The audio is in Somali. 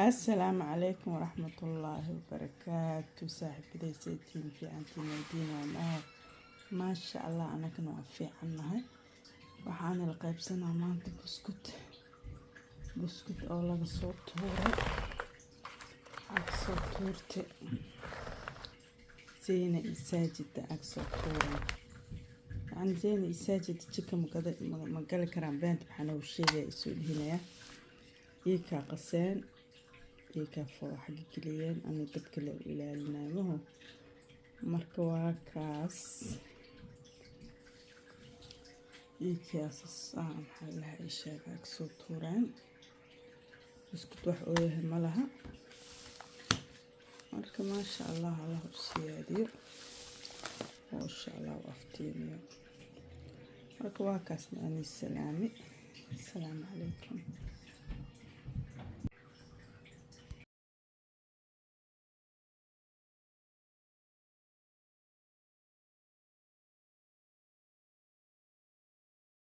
Assalaamu calaykum waraxmatullaahi wabarakaatu. Saaxiibaday, seetihiin? Fiicantiin? Weydiin waa maaha. Maasha Allah, anagana waa fiicannahay. Waxaana la qaybsanaa maanta buskud, buskud oo laga soo tuuray. Waxaa kasoo tuurtay Zeyna iyo Saajida, ag soo tuuray. Yacni Zeyna iyo Saajida jika ma gali karaan. Beenta waxaa noogu sheegaya isoo dhihinaya. Iikaa qaseen, iikaa xagga geliyeen, ani dad kale u ilaalinayo maho. Marka waa kaas iikaas, maxaa lahaa, ii sheega, kasoo tuureen buskud. Wax oo yahay ma laha. Marka maasha Allah, Allah u siyaadiyo oo insha Allah u aftiimiyo. Marka waa kaasna ani salaami. Asalaamu calaykum.